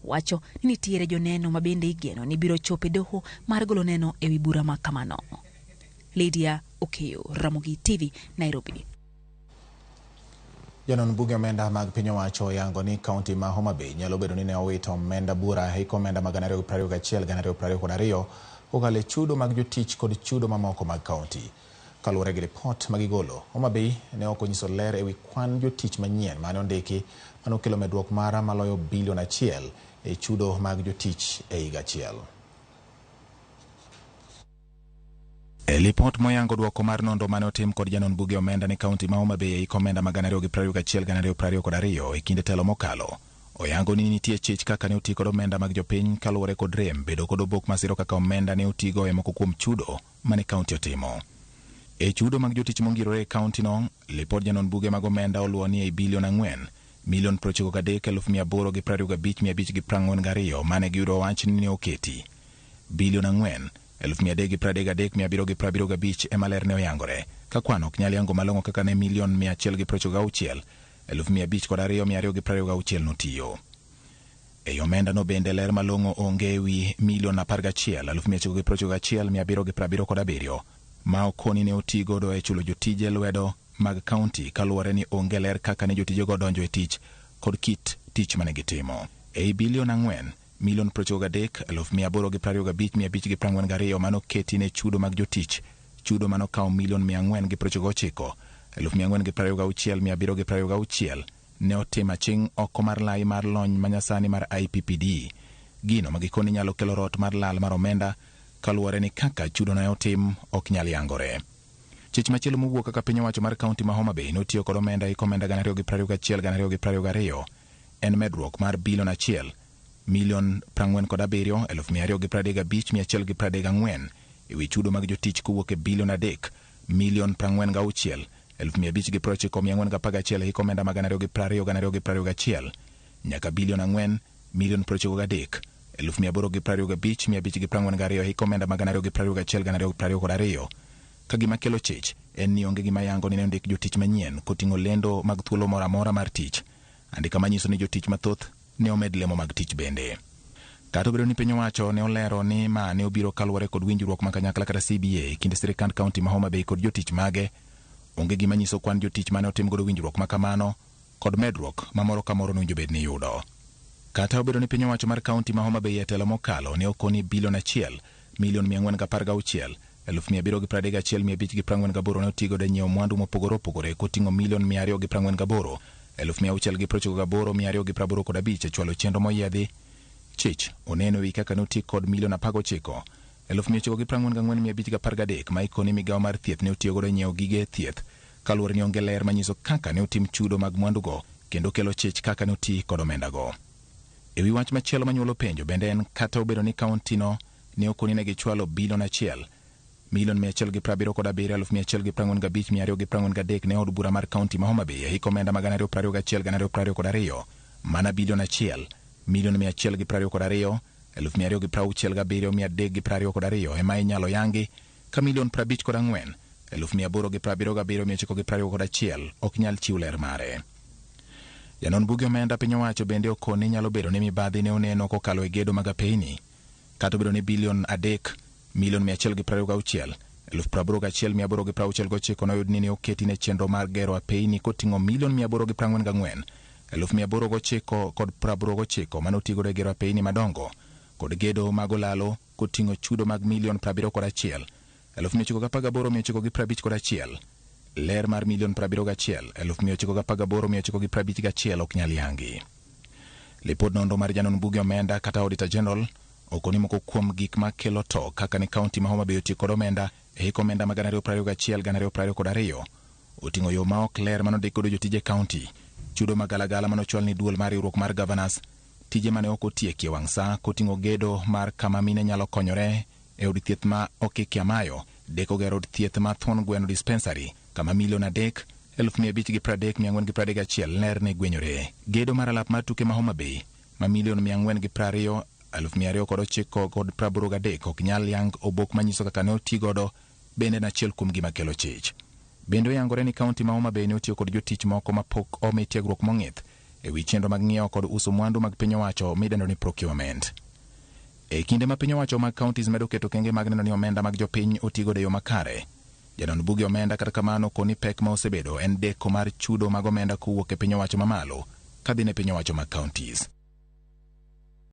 Wacho ni nitiere joneno ma bende igeno ni biro chopo e doho mar golo neno e wi bura ma kamano. Lydia Okeyo, Ramogi TV, Nairobi. Jonon buge omenda mag piny owacho oyango ni kaunti ma Homa Bay nyalo bedo ni ne owito omenda buora hik omenda mag 2021 2022 kokalo e chudo mag jotich kod chudo mamoko mag kaunti. Kaluwore gi ripot ma gigolo, Homa Bay ne ok onyiso ler ewi kwan jotich manyien mane ondiki mane okelo medruok mar maloyo bilion achiel e chudo mag jotich e higa achiel. E lipot moyango duoko mar nonro mane otim kod janon buge omenda ne kaunti ma Homa Bay e hik omenda mag 2021 2022 e kinde telo mokalo, oyango ni nitie chich kaka ne oti kod omenda mag jopiny kaluwore kod rem bedo kod obok masiro kaka omenda ne otigo e moko kuom chudo mane kaunti otimo. E chudo mag jotich mongirore e kaunti no, lipod janon buge mag omenda oluwo ni ei bilion 4 milion 93,825,542 mane giyudo wach ni ne oketi. Bilion 4 333,775 ema ler ne oyangore, ka kwan ok nyal yango malong'o kaka ne milion 196 502,226 notiyo. Ei omenda no bende ler malong'o onge ewi milion 11 991 777 ma okoni ne oti godo e chulo jotije lwedo mag kaunti kaluwore ni onge ler kaka ne jotijego donjo e tich kod kit tich mane gitimo. Ei bilion 4 milion 93 825 542 mane oketi ne chudo mag jotich, chudo mane okawo milion 499 426 726 ne otim aching' oko mar lai mar lony manyasani mar IPPD. Gino ma gikoni nyalo kelo rot mar lal mar omenda kaluwore ni kaka chudo ne otim ok nyal yangore. Chich machielo mowuok kaka piny owacho mar kaunti ma Homa Bay notiyo kod omenda hik omenda 2021 2022 en medruok mar bilion 1 milion 47 235 134 ewi chudo mag jotich kowuok e bilion 3 milion 46 590 411 hik omenda mag 2020 2021 nyaka bilion 4 milion 93 825 542 hik omenda mag 2021 2022 ka gima kelo chich en ni onge gima yango ni ne ondik jotich manyien koting'o lendo mag thuolo moro amora mar tich. Andika manyiso ni jotich mathoth ne omed lemo mag tich bende. Kata obedo ni piny owacho ne olero ni ma ne obiro kaluwore kod winjruok ma kanyakla kata CBA e kind sirikand kaunti ma Homa Bay kod jotich mage, onge gima nyiso kwan jotich mane otim godo winjruok ma kamano kod medruok ma moro ka moro nowinjo bed ni yudo. Kata obedo ni piny owacho mar kaunti ma Homa Bay e telo mokalo ne okoni bilion 1 milion 416 731 548 ne otigodo e nyiewo mwandu mopogore opogore koting'o milion 248 698 285 e chwalo chenro moyiedhi. Chich oneno ewi kaka ne oti kod milion 19 944 513 ma ikoni migawo mar thieth ne otiyogodo e nyiewo gige thieth kaluwore ni onge ler manyiso kaka ne otim chudo mag mwandugo kendo kelo chich kaka ne oti kod omendago. Ewi wach machielo manyuolo penjo bende en kata obedo ni kaunti no ne okoni ne gichwalo bilion 1 milion 177 145 243 ne od bura mar kaunti ma Homa Bay e hik omenda mag 2021 2022 mana bilion 1 milion 122 267 322 ema inyalo yangi ka milion 54 877 921 ok nyal chiw ler mare. Janon buge omenda piny owacho bende okoni nyalo bedo ni mibadhi ne oneno kokalo e gedo mag apeyni. Kata obedo ni bilion 3 milion 126 81 869 noyud ni ne oketi ne chenro mar gero apeyni koting'o milion 844 809 kod 89 mane otigodo e gero apeyni madongo kod gedo mag olalo koting'o chudo mag milion 71 918 951. Ler mar milion 71 918 951 ok nyal yangi. Lipod nonro mar janon buge omenda kata Auditor General okoni moko kuom gik makelo to kaka ne kaunti ma Homa Bay otiyo kod omenda e hik omenda mag 2021 2022 oting'o yo ma ok ler mane ondik godo jotije kaunti, chudo magalagala mane ochwal ni duol mar riwruok mar governors, tije mane ok otieki e wang' saa koting'o gedo mar kama mine nyalo konyore e od thieth ma Okiki Amayo, deko gero od thieth ma Thuon Gweno Dispensary kama milion 3 530 431 ler ne gwenyore. Gedo mar alap mar tuke ma Homa Bay ma milion 420 209 kod 83 ok nyal yang obok manyiso kaka ne oti godo bende en achiel kuom gima kelo chich. Bende oyangore ni kaunti ma Homa Bay ne otiyo kod jotich moko ma pok omi tiegruok mong'ith e wi chenro mag ng'iewo kod uso mwandu mag piny owacho midendo ni procurement. E kinde ma piny owacho mag counties medo keto okenge mag neno ni omenda mag jopiny otigodo e yo makare, janon buge omenda kata kamano koni pek ma osebedo en deko mar chudo mag omenda kowuok e piny owacho mamalo kadhi ne piny owacho mag counties.